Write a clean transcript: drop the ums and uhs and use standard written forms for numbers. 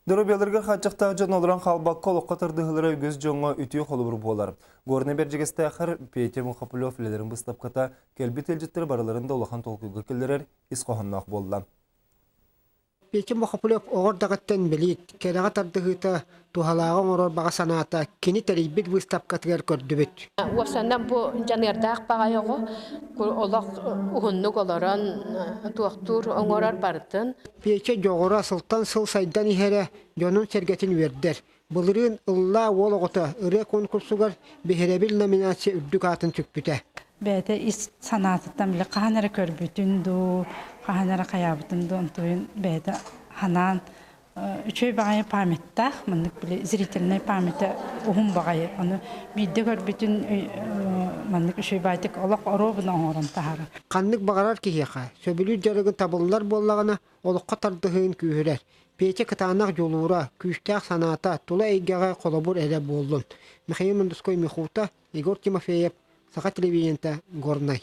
Доруобуйаларыгар хааччахтаах дьон олорон хаалбакка олоххо тардыһыылара үгүс дьоҥҥо үтүө холобур буолар. Горнай Бэрдьигэстээхэр Петя Мухоплев үлэлэрин быыстапката кэлбит ыалдьыттары барыларын да улахан толкуйга киллэрэр ис хоһоонноох буолла. Петя Мухоплев оҕо эрдэҕиттэн билиит, кэрэҕэ тардыһыыта, туһалааҕы оҥорор баҕа санаата кини тэрийбит быыстапкатыгар көрдүбүт. Уопсаннан бу дьаныардаах баҕайы оҕо олох уһуннук олорон туохтуур оҥорор барытын. Петя дьоҕура сылтан сыл сайдан иһэрэ дьонун-сэргэтин үөрдэр. Былырыын Ыллаа уол оҕото ырыа конкурсугар биһирэбил номинация үрдүк аатын сүкпүтэ. Бэйэтэ ис санаатыттан били хаһан эрэ көрбүтүн дуу, хаһан эрэ хайаабытын дуу, онтуйун бэйэтэ ханаан үчүгэй баҕайы памяттаах, маннык били зрительнай памята уһун баҕайы. Ону биирдэ көрбүтүн маннык үчүгэй баҕайытык олох оруобуна оҥорон таһаарар. Ханнык баҕарар киһиэхэ сөбүлүүр дьарыгын табыллар буоллаҕына, олоххо тардыһыын күүһүрэр. Петя кытаанах дьулуура, күүстээх санаата тула эйгэҕэ холобур эрэ буоллун. Михаил Мандуской Михута, Егор Тимофеев, Саха телевидениета, Горнай.